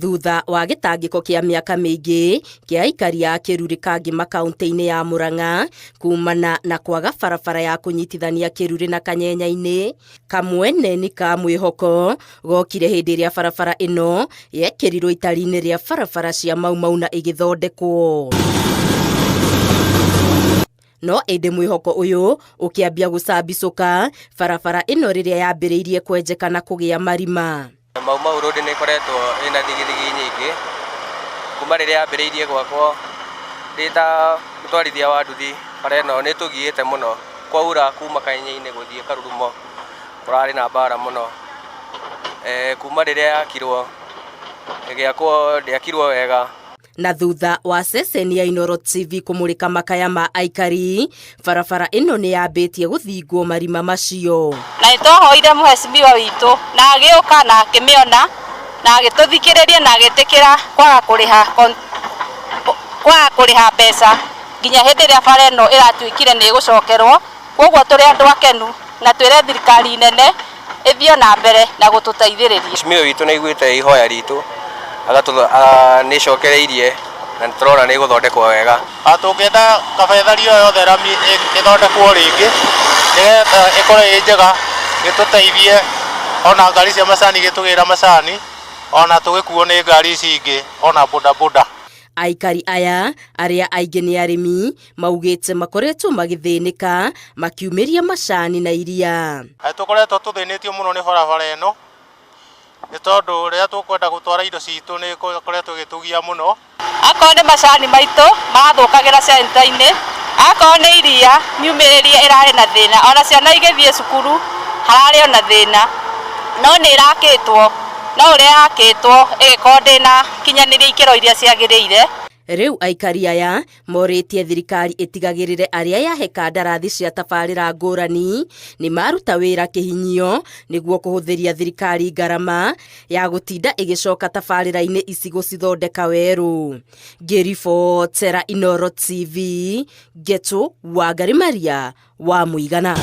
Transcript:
Thutha wa gĩtangĩko kĩa mĩaka mĩingĩ kĩa aikari a Kĩrurĩ Kangĩma kaunti-inĩ ya Murang'a kumana na kwaga barabara ya kũnyitithania Kĩrurĩ na Kanyenya-inĩ, kamweneni ka mwĩhoko gokire hĩndĩ ĩrĩa barabara ĩno yekĩrirwo itari-inĩ rĩa barabara cia Mau Mau na ĩgĩthondekwo. No ĩndĩ mwĩhoko ũyũ ũkĩambia gũcambicũka barabara ĩno rĩrĩa yambĩrĩirie kwenjeka na kũgĩa marima. Mau Mau Road nĩ ĩkoretwo ĩna thigithigi nyingĩ kuma rĩrĩa yambĩrĩirie gwakwo. Ndĩ ta mũtwarithia wa nduthi, bara ĩno nĩ ĩtũgiĩte mũno. Kwaura kuma Kanyenya-inĩ gũthiĩ Karurumo kũrarĩ na mbara mũno. Kuma rĩrĩa yakirwo ĩgĩakwo ndĩakirwo wega. Na thutha wa ceceni ya Inooro TV kũmũrĩka makaya ma aikari, barabara ĩno nĩ yambĩtie gũthingwo marima macio. Na nĩ twahoire mũhecimiwa witũ na agĩũka na akĩmĩona na agĩtũthikĩrĩria na agĩtĩkĩra kwaga kũrĩha kwaga kũrĩha mbeca nginya hĩndĩ ĩrĩa bara ĩno ĩratuĩkire nĩ ĩgũcokerwo. Kwoguo tũrĩ andũ akenu na twĩre thirikari nene ĩthiĩ o na mbere na gũtũteithĩrĩria. Mheshimiwa witũ nĩ aiguĩte ihoya ritũ nĩ ĩcokereirie na nĩ tũrona nĩ ĩgũthondekwo wega. Tũngĩenda kaba ĩthario yothe rami ĩthondekwo rĩngĩ nĩgetha ĩkorwo ĩ njega ĩtũteithie ona ngari cia macani igĩtũgĩra macani ona tũgĩkuo nĩ ngari ici ingĩ ona bodaboda. Aikari aya arĩa aingĩ nĩ arĩmi maugĩte makoretwo magĩthĩnĩka makiumĩria macani na iria. Tũkoretwo tũthĩnĩtio mũno nĩ barabara ĩno nĩ tondũ rĩrĩa tũkwenda gũtwara indo citũ nĩ ĩkoretwo ĩgĩtũgia mũno. Akorwo nĩ macani maitũ marathũkagĩra centa-inĩ, akorwo nĩ iria miumĩrĩrie ĩrarĩ na thĩna, ona ciana igĩthiĩ cukuru hararĩ ona thĩna, no nĩ ĩrakĩtwo, no ũrĩa yakĩtwo ĩgĩkorwo ndĩnakinyanĩria ikĩro iria ciagĩrĩire. Rĩu aikari aya morĩtie thirikari ĩtigagĩrĩre arĩa yahe kandarathi cia tabarĩra ngũrani nĩ maruta wĩra kĩhinyio nĩguo kũhũthĩria thirikari ngarama ya gũtinda ĩgĩcoka tabarĩra-inĩ ici gũcithondeka werũ. Ngĩribotera Inooro TV, Ngetu Wangari Maria wa Mũigana.